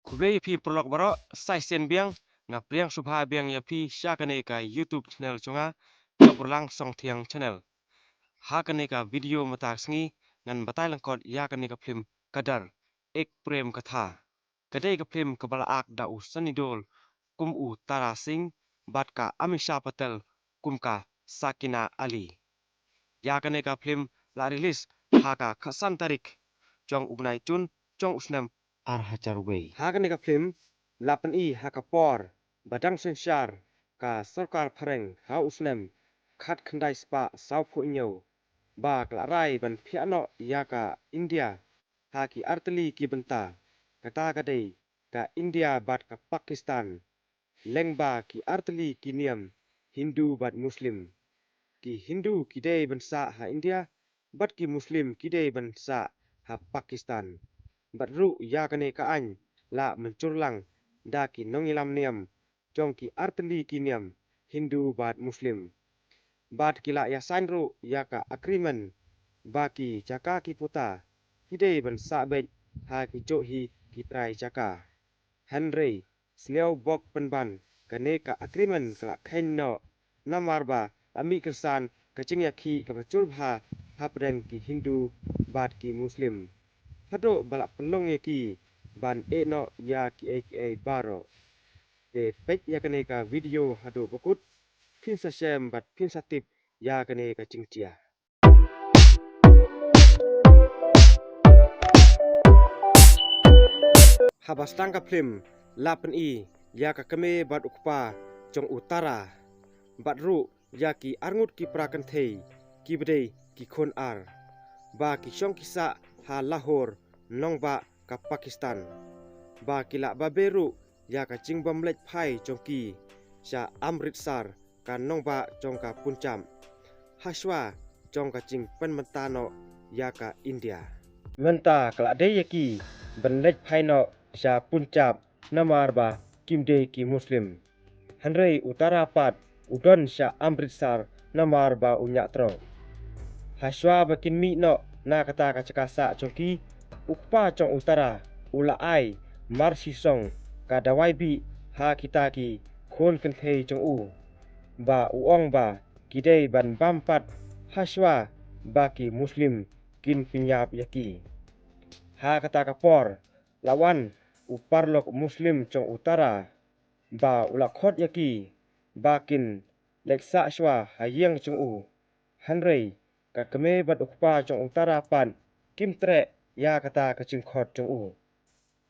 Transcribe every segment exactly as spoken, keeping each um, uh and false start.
Khublei ïa phi paralok baroh, sa shisien biang nga pdiang sngewbha biang ïa phi sha kane ka YouTube channel jong nga, ka Burlang Songthiang Channel. Ha kane ka video mynta ka sngi ngan batai lyngkot ïa kane ka phlim Gadar Ek Prem Katha. Ka dei ka phlim kaba la act da u Sunny Deol kum u Tara Singh bad ka Amisha Patel kum ka Sakina Ali. Ïa kane ka phlim la release ha ka khatsan tarik jong u bnai Jun jong u snem ar hajar wei. Ha kane ka phlim la pyni ha ka por ba dang synshar ka sorkar phareng ha u snem khatkhyndai spah sawphew hynñiew, ba ka la rai ban phiah noh ïa ka India ha ki artylli ki bynta, kata ka dei ka India bad ka Pakistan, lyngba ki artylli ki niam Hindu bad Muslim. Ki Hindu ki dei ban sah ha India bad ki Muslim ki dei ban sah ha Pakistan. Bad ruh ïa kane ka aiñ la mynjur lang da ki nongïalam niam jong ki artylli ki niam Hindu bad Muslim. Bad ki la ïa sign ruh ïa ka agreement ba ki jaka ki puta ki dei ban sah beit ha ki juh hi ki trai jaka. Hynrei sniew bok pynban kane ka agreement ka la kheiñ noh, namar ba la mih kyrsan ka jingïakhih kaba jur bha hapdeng ki Hindu bad ki Muslim, haduh ba la pynlong ïa ki ban eh noh ïa kiei kiei baroh. Te peit ïa kane ka video haduh ba kut, phin sa shem bad phin sa tip ïa kane ka jingjia. Haba sdang ka phlim la pyni ïa ka kmie bad u kpa jong u Tara, bad ruh ïa ki arngut ki para kynthei kiba dei ki khun ar, ba ki shong ki sah ha Lahore, nongbah ka Pakistan, ba ki la babe ruh ïa ka jingbym leit phai jong ki sha Amritsar, ka nongbah jong ka Punjab, hashwa jong ka jingpynmynta noh ïa ka India. Mynta ka la dei ïa ki ban leit phai noh sha Punjab namar ba kim dei ki Muslim. Hynrei u Tara pat u don sha Amritsar namar ba u ñiah trok. Hashwa ba kin mih noh na kata ka jaka sah jong ki, u kpa jong u Tara u la ai mar shisong ka dawai bih ha kita ki khun kynthei jong u, ba u ong ba ki dei ban bam pat hashwa ba ki Muslim kin pynïap ïa ki. Ha kata ka por la wan u paralok Muslim jong u Tara, ba u la khot ïa ki ba kin leit sah shuwa ha ïing jong u. Hynrei ka kmie bad u kpa jong u Tara pat kim treh ïa kata ka jingkhot jong u.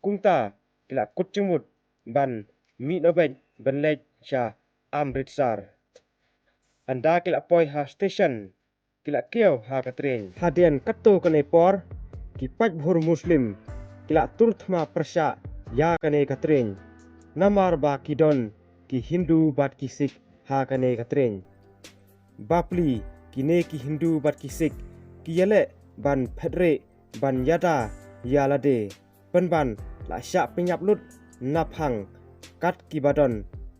Kumta ki la kut jingmut ban mih noh beit ban leit sha Amritsar. Ynda ki la poi ha station, ki la kiew ha ka tren. Hadien katto katne por ki paidbah Muslim ki la tur thma pyrshah ïa kane ka tren, namar ba ki don ki Hindu bad ki Sikh ha kane ka tren. Bapli kine ki Hindu bad ki Sikh ki ïaleh ban phetrieh ban ïada ïa lade, pynban la shah pynïap lut naphang kat kiba don,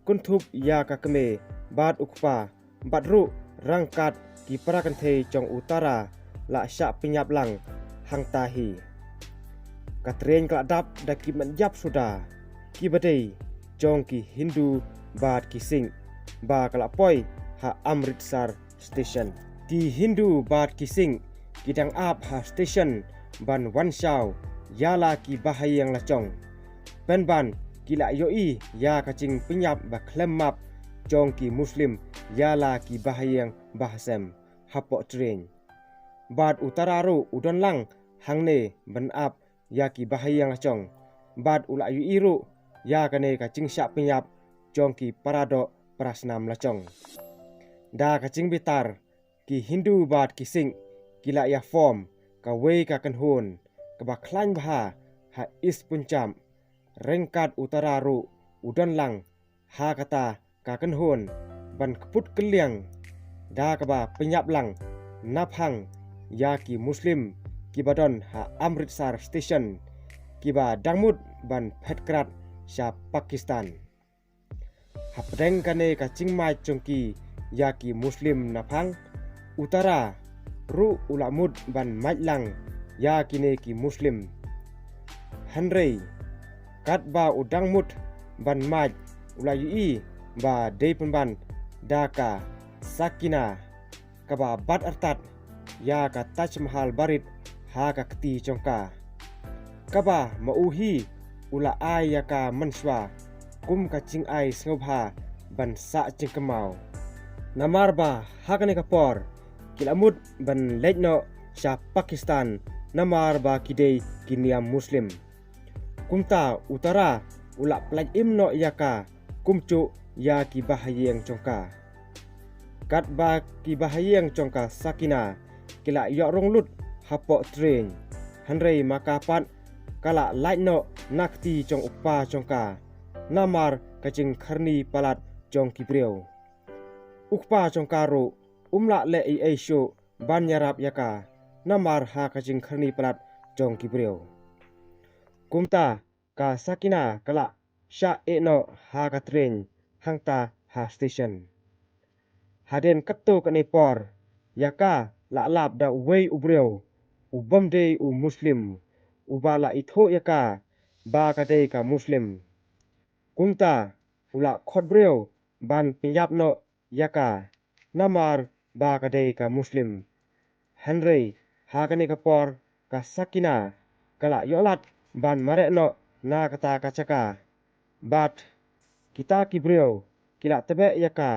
kynthup ïa ka kmie bad u kpa, bad ruh ryngkat ki para kynthei jong u Tara la shah pynïap lang hangta hi. Ka tren ka la dap da ki met ïap suda kiba dei jong ki Hindu bad ki Sikh, ba ka la poi ha Amritsar station. Ki Hindu bad ki Sikh ki dang ap ha station ban wan shaw ïa la ki bahaïing lajong, pynban ki la ïohi ïa ka jingpynïap ba khlem map jong ki Muslim ïa la ki bahaïing bahasem hapoh tren. Bad u Tara ruh u don lang hangne ban ap ïa ki bahaïing lajong, bad u la ïohi ruh ïa kane ka jingshah pynïap jong ki paradoh parasnam lajong. Da ka jingbitar, ki Hindu bad ki Sikh ki la ïa form kawei ka kynhun kaba khlaiñ bha ha East Punjab. Ryngkat u Tara ruh u don lang ha kata ka kynhun ban kput kylliang, da kaba pynïap lang naphang ïa ki Muslim kiba don ha Amritsar station, kiba dang mut ban phet krat sha Pakistan. Hapdeng kane ka jingmait jong ki ïa ki Muslim naphang, u Tara ruh u la mut ban mait lang ïa kine ki Muslim. Hynrei Katba u dang mut ban mad, u la ïohi ba dei pynban da ka Sakina kaba bat artat ïa ka Taj Mahal barit ha ka kti jong ka, kaba ma u hi u la ai ïa ka mynshuwa kum ka jingai sngewbha ban sah jingkynmaw. Namar ba ha kane ka por ki la mut ban leit noh sha Pakistan, namar ba ki dei ki niam Muslim. Kumta u Tara u la pyllait im noh ïa ka kumjuh ïa ki bahaïing jong ka. Katba ki bahaïing jong ka Sakina ki la ïoh rung lut hapoh train, hynrei ma ka pat ka la lait noh na kti jong u kpa jong ka namar ka jingkhyrni palat jong ki briew. U kpa jong ka ruh um lah leh ei ei shuh ban ïarap ïa ka namar ha ka jingkhyrni palat jong ki briew. Kumta ka Sakina ka la shah ïeh noh ha ka train hangta ha station. Hadien katto katne por ïa ka la lap da uwei u briew u bym dei u Muslim, uba la ithuh ïa ka ba ka dei ka Muslim. Kumta u la khot briew ban pynïap noh ïa ka namar ba ka dei ka Muslim. Hynrei ha kane ka por ka Sakina ka la ïoh lad ban mareh noh na kata ka jaka. Bad kita ki briew ki la tbeh ïa ka.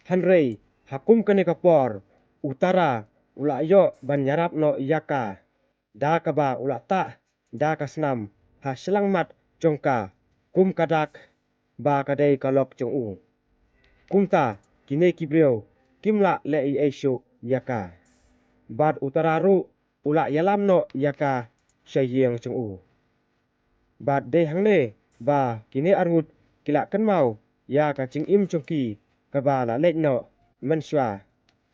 Hynrei ha kum kane ka por u Tara u la ïoh ban ïarap noh ïa ka da kaba u la tah da ka snam ha shyllangmat jong ka kum ka dak ba ka dei ka lok jong u. Kumta kine ki briew kim lah leh ei ei shuh ïa ka. Bad u Tara ruh u la ïalam noh ïa ka sha ïing jong u. Bad dei hangne ba kine arngut ki la kynmaw ïa ka jingim jong ki kaba la leit noh mynshuwa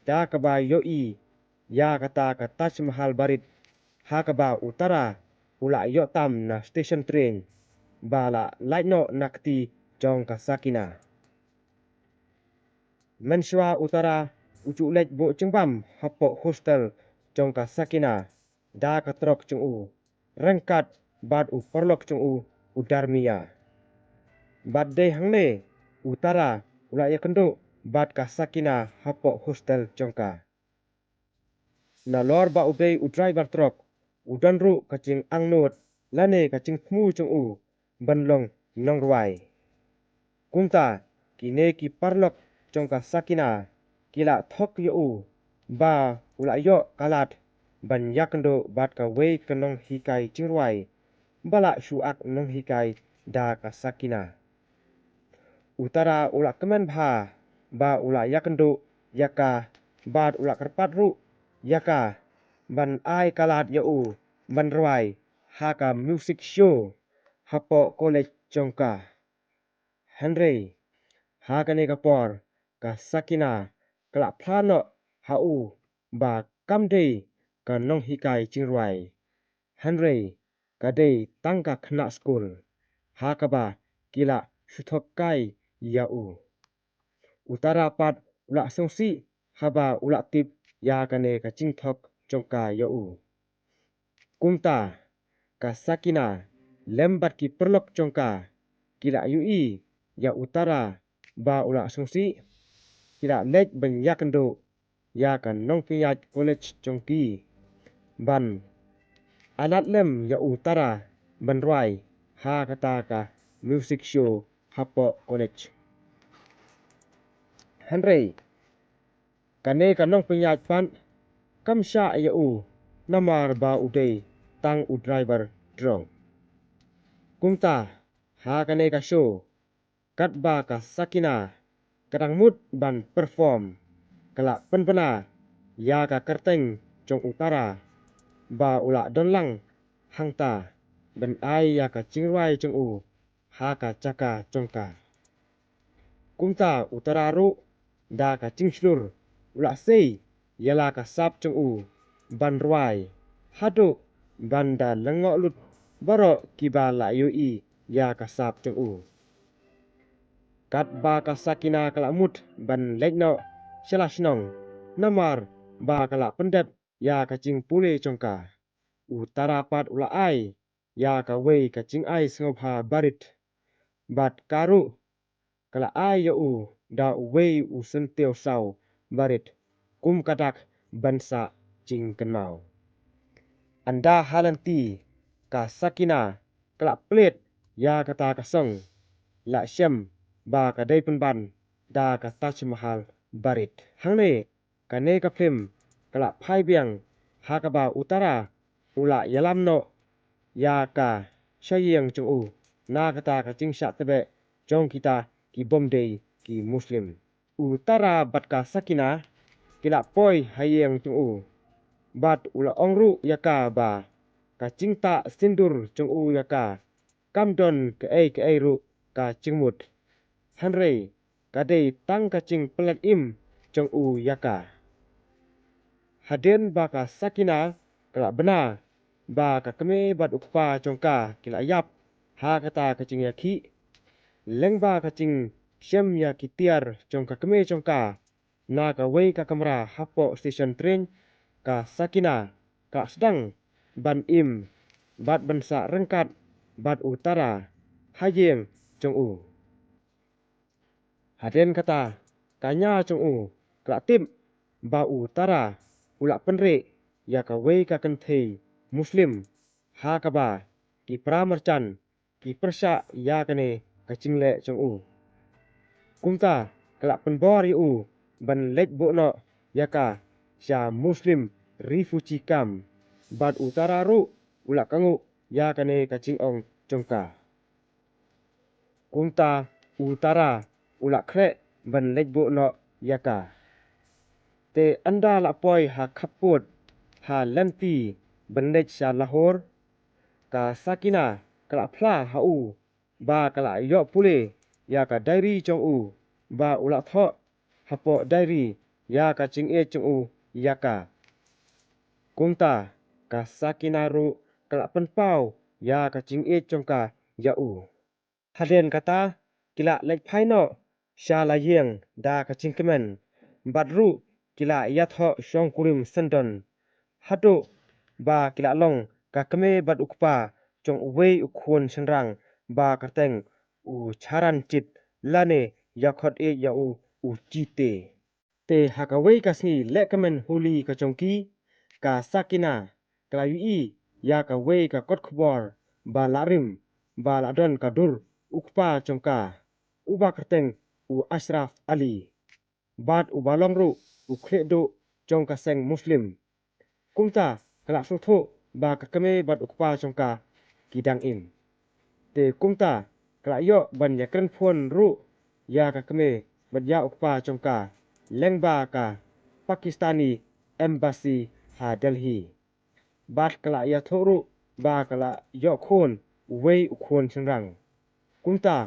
da kaba ïohi ïa kata ka Taj Mahal barit ha kaba u Tara u la ïoh tam na station train ba la lait noh na kti jong ka Sakina. Mynshuwa u Tara u ju leit buh jingbam hapoh hostel jong ka Sakina da ka trok jong u ryngkat bad u paralok jong u, u Darmiya. Bad dei hangne u Tara u la ïakynduh bad ka Sakina hapoh hostel jong ka. Nalor ba u dei u driver trok, u don ruh ka jingangnud lane ka jingthmu jong u ban long nongrwai. Kumta kine ki paralok jong ka Sakina ki la thok ïa u ba u la ïoh ka lad ban ïakynduh bad kawei ka nonghikai jingrwai ba la shu ak nonghikai da ka Sakina. U Tara u la kmen bha ba u la ïakynduh ïa ka bad u la kyrpad ruh ïa ka ban ai ka lad ïa u ban rwai ha ka music show hapoh college jong ka. Hynrei ha kane ka por ka Sakina ka la phla noh ha u ba kam dei ka nonghikai jingrwai, hynrei ka dei tang ka khynnah skul ha kaba ki la shu thok kai ïa u. U Tara pat u la sngewsih haba u la tip ïa kane ka jingthok jong ka ïa u. Kumta ka Sakina lem bad ki paralok jong ka ki la ïohi ïa u Tara ba u la sngewsih, ki la leit ban ïakynduh ïa ka nongpynïaid college jong ki ban alat lem ïa u Tara ban rwai ha kata ka music show hapoh college. Hynrei kane ka nongpynïaid pat kam shah ïa u namar ba u dei tang u driver trok. Kumta ha kane ka show katba ka Sakina ka dang mut ban perform, ka la pynbna ïa ka kyrteng jong u Tara ba u la don lang hangta ban ai ïa ka jingrwai jong u ha ka jaka jong ka. Kumta u Tara ruh da ka jingshlur u la sei ïa la ka sap jong u ban rwai haduh ban da lyngngoh lut baroh kiba la ïohi ïa ka sap jong u. Katba ka Sakina ka la mut ban leit noh sha la shnong namar ba ka la pyndep ïa ka jingpule jong ka, u Tara pat u la ai ïa kawei ka jingai sngewbha barit. Bad ka ruh ka la ai ïa u da uwei u syntiew saw barit kum ka dak ban sah jingkynmaw. Ynda ha lynti ka Sakina ka la plie ïa kata ka song, la shem ba ka dei pynban da ka Taj Mahal barit. Hangne kane ka phlim ka la phai biang ha kaba u Tara u la ïalam noh ïa ka sha ïing jong u na kata ka jingshah tbeh jong kita ki bym dei ki Muslim. U Tara bad ka Sakina ki la poi ha ïing jong u bad u la ong ruh ïa ka ba ka jingtah sindur jong u ïa ka kam don kaei kaei ruh ka jingmut. Hynrei ka dei tang ka jingpyllait im jong u ïa ka. Hadien ba ka Sakina ka la bna ba ka kmie bad u kpa jong ka ki la ïap ha kata ka jingïakhih, lyngba ka jingshem ïa ki tiar jong ka kmie jong ka na kawei ka kamra hapoh station train, ka Sakina ka la sdang ban im bad ban sah ryngkat bad u Tara ha ïing jong u. Hadien kata ka nia jong u ka la tip ba u Tara u la pynrih ïa kawei ka kynthei Muslim ha kaba ki para marjan ki pyrshah ïa kane ka jingleh jong u. Kumta ka la pynbor ïa u ban leit buh noh ïa ka sha Muslim refugee camp bad u Tara ruh u la kynguh ïa kane ka jingong jong ka. Kumta u Tara u la khreh ban leit buh noh ïa ka. Te ynda la poi ha khappud ha lynti ban leit sha Lahore, ka Sakina ka la phla ha u ba ka la ïoh pule ïa ka diary jong u ba u la thoh hapoh diary ïa ka jingïeit jong u ïa ka. Kumta ka Sakina ruh ka la pynpaw ïa ka jingïeit jong ka ïa u. Hadien kata ki la leit phai noh sha la ïing da ka jingkmen bad ruh ki la ïathoh shongkurim syndon haduh ba ki la long ka kmie bad u kpa jong uwei u khun shynrang ba kyrteng u Charanjit lane ïa khot ïeit ïa u u Jite. Te ha kawei ka sngi lehkmen Holi ka jong ki, ka Sakina ka la ïohi ïa kawei ka kot khubor ba la rim ba la don ka dur u kpa jong ka uba kyrteng u Ashraf Ali bad uba long ruh u khlieh duh jong ka seng Muslim. Kumta ka la sngewthuh ba ka kmie bad u kpa jong ka ki dang im. Te kumta ka la ïoh ban ïakren phone ruh ïa ka kmie bad ïa u kpa jong ka lyngba ka Pakistani embassy ha Delhi. Bad ka la ïathuh ruh ba ka la ïoh khun uwei u khun shynrang. Kumta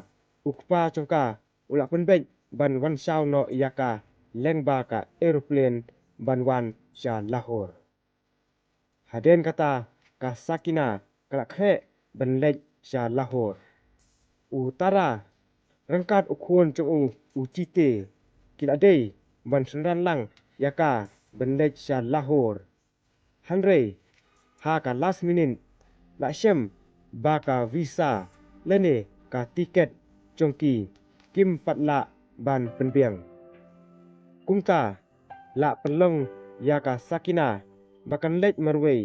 u kpa jong ka u la pynbeit ban wan shaw noh ïa ka lyngba ka aeroplane ban wan sha Lahore. Hadien kata ka Sakina ka la khreh ban leit sha Lahore. U Tara ryngkat u khun jong u u Jite ki la dei ban synran lang ïa ka ban leit sha Lahore. Hynrei ha ka last minute la shem ba ka visa lane ka tiket jong ki kim pat lah ban pynbiang. Kumta la pynlong ïa ka Sakina ba kan leit marwei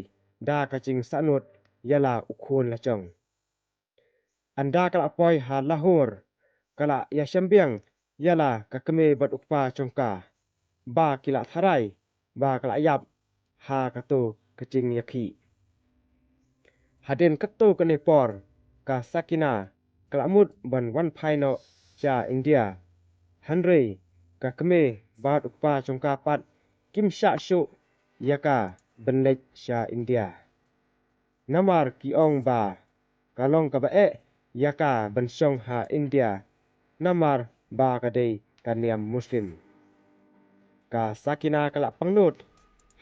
da ka jingsahnud ïa la u khun la jong. Ynda ka la poi ha Lahore ka la ïashem biang ïa la ka kmie bad u kpa jong ka ba ki la tharai ba ka la ïap ha kato ka jingïakhih. Hadien kato kane por ka Sakina ka la mut ban wan phai noh sha India. Hynrei ka kmie bad u kpa jong ka pat kim shah shuh ïa ka ban leit sha India. Namar ki ong ba ka long kaba eh ïa ka ban shong ha India namar ba ka dei ka niam Muslim. Ka Sakina ka la pangnud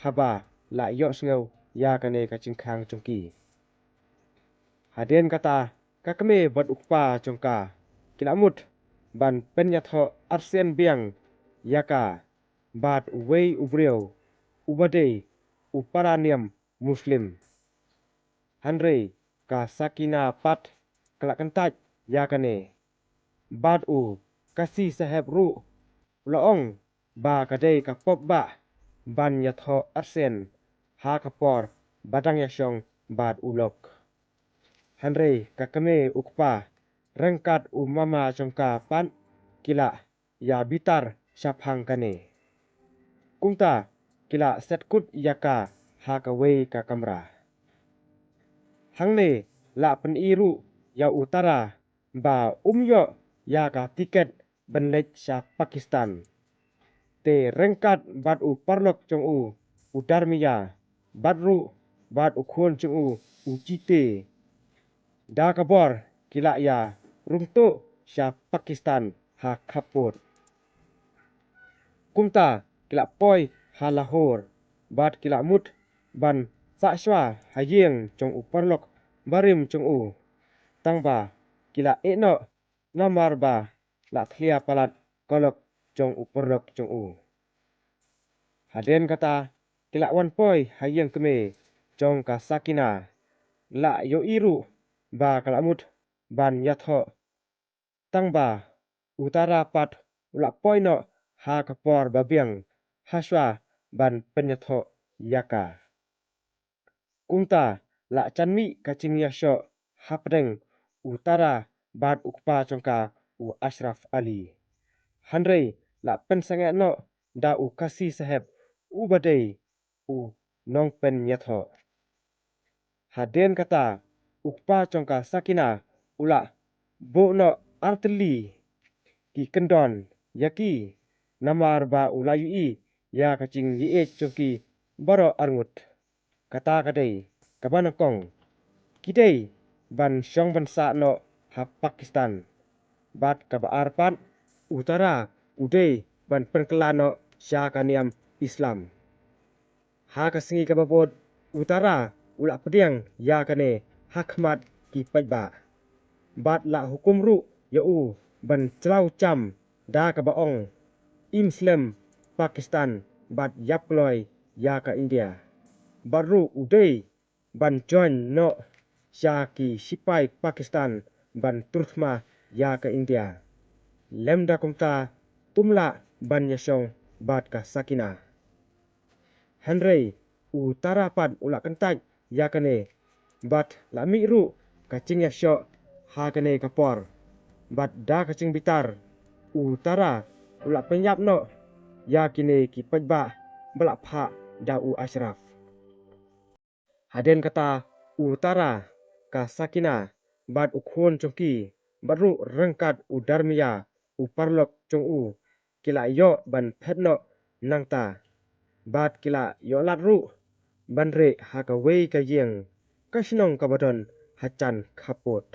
haba la ïohsngew ïa kane ka jingkhang jong ki. Hadien kata ka kmie bad u kpa jong ka ki la mut ban pynïathoh arsien biang ïa ka bad uwei u briew uba dei u para niam Muslim. Hynrei ka Sakina pat ka la kyntait ïa kane. Bad u Kasi Saheb ruh u la ong ba ka dei ka pop bah ban ïathoh arsien ha ka por ba dang ïashong bad u lok. Hynrei ka kmie u kpa ryngkat u mama jong ka pat ki la ïa bitar shaphang kane. Kumta ki la set kut ïa ka ha kawei ka kamra. Hangne la pyni ruh ïa u Tara ba um ïoh ïa ka tiket ban leit sha Pakistan. Te ryngkat bad u paralok jong u, u Darmiya, bad ruh bad u khun jong u, u Jite, da ka bor ki la ïa rung tuh sha Pakistan ha khappud. Kumta ki la poi ha Lahore bad ki la mut ban sah shuwa ha ïing jong u paralok barim jong u. Tangba ki la ïeh noh namar ba la thlia palat ka lok jong u paralok jong u. Hadien kata ki la wan poi ha ïing kmie jong ka Sakina. La ïohi ruh ba ka la mut ban ïathoh. Tangba u Tara pat u la poi noh ha ka por ba biang ha shuwa ban pynïathoh ïa ka. Kumta la jan mih ka jingïashoh hapdeng u Tara bad u kpa jong ka, u Ashraf Ali. Hynrei la pynsangeh noh da u Kasi Saheb uba dei u nongpynïathoh. Hadien kata u kpa jong ka Sakina u la buh noh artylli ki kyndon ïa ki, namar ba u la ïohi ïa ka jingïeit jong ki baroh arngut. Kata ka dei kaba nyngkong, ki dei ban shong ban sah noh ha Pakistan. Bad kaba ar pat, u Tara u dei ban pynkylla noh sha ka niam Islam. Ha ka sngi kaba bud u Tara u la pdiang ïa kane ha khmat ki paidbah. Bad la hukum ruh ïa u ban jlaw jam da kaba ong, im slem Pakistan bad ïap kloi ïa ka India. Bad ruh u dei ban join noh sha ki shipai Pakistan ban tur thma ïa ka India. Lymda kumta um lah ban ïashong bad ka Sakina. Hynrei u Tara pat u la kyntait ïa kane bad la mih ruh ka jingïashoh ha kane ka por. Bad da ka jingbitar u Tara u la pynïap noh ïa kine ki paidbah ba la phah da u Ashraf. Hadien kata u Tara, ka Sakina bad u khun jong ki bad ruh ryngkat u Darmiya u paralok jong u ki la ïoh ban phet noh nangta. Bad ki la ïoh lad ruh ban rieh ha kawei ka ïing ka shnong kaba don hajan khappud.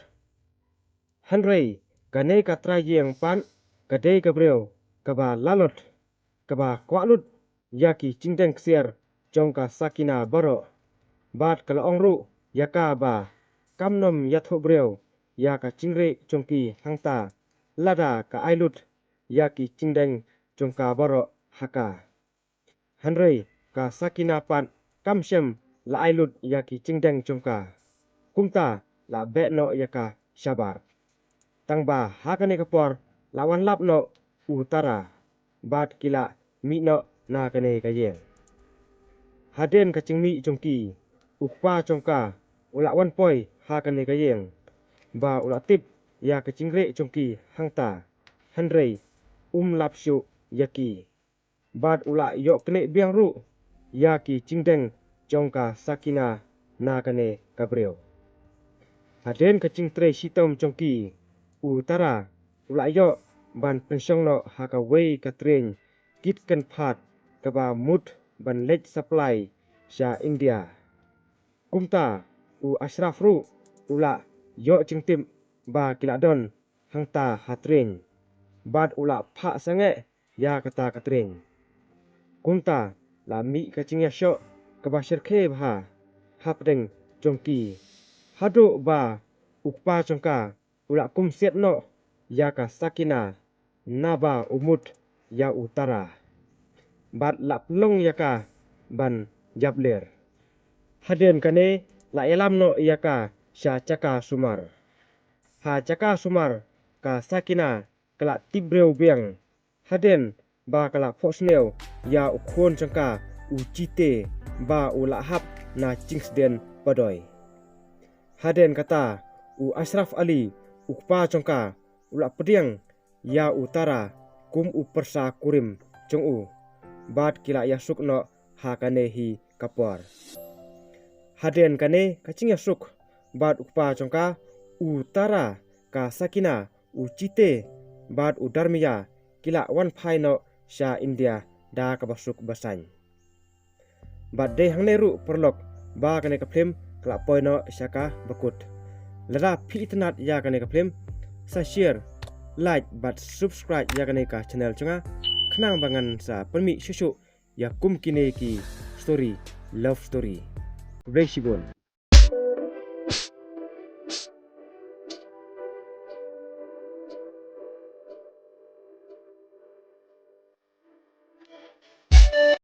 Hynrei kane ka trai ïing pat ka dei ka briew kaba lalot, kaba kwah lut ïa ki jingdeng ksiar jong ka Sakina baroh. Bad ka la ong ruh ïa ka ba kam nym ïathuh briew ïa ka jingrieh jong ki hangta lada ka ai lut ïa ki jingdeng jong ka baroh ha ka. Hynrei ka Sakina pat kam shym la ai lut ïa ki jingdeng jong ka. Kumta la beh noh ïa ka shabar. Tangba ha kane ka por la wan lap noh u Tara bad ki la mih noh na kane ka ïing. Hadien ka jingmih jong ki, u kpa jong ka u la wan poi ha kane ka ïing ba u la tip ïa ka jingrieh jong ki hangta. Hynrei um lap shuh ïa ki. Bad u la ïoh knieh biang ruh ïa ki jingdeng jong ka Sakina na kane ka briew. Hadien ka jingtrei shitom jong ki, u Tara u la ïoh ban pynshong noh ha kawei ka tren kit kynphad kaba mut ban leit supply sha India. Kumta u Ashraf ruh u la ïoh jingtip ba ki la don hangta ha tren bad u la phah sangeh ïa kata ka tren. Kumta la mih ka jingïashoh kaba shyrkhei bha hapdeng jong ki, haduh ba u kpa jong ka u la kum siat noh ïa ka Sakina naba u mut ïa u Tara bad la pynlong ïa ka ban ïap ler. Hadien kane la ïalam noh ïa ka sha jaka sumar. Ha jaka sumar ka Sakina ka la tip briew biang hadien ba ka la phohsniew ïa u khun jong ka u Jite ba u la hap na jingsdien padoi. Hadien kata u Ashraf Ali u kpa jong ka u la pdiang ïa u Tara kum u pyrsa kurim jong u bad ki la ïasuk noh ha kane hi ka por. Hadien kane ka jingïasuk bad u kpa jong ka u Tara, ka Sakina, u Jite bad u Darmiya ki la wan phai noh sha India da kaba suk ba saiñ. Bad dei hangne ruh paralok ba kane ka phlim ka la poi noh sha kaba kut. Lada phi itynnad ïa kane ka phlim, sa share, like bad subscribe ïa kane ka channel jong nga khnang ba ngan sa pynmih shuh shuh ïa kum kine ki story, love story. Khublei shibun.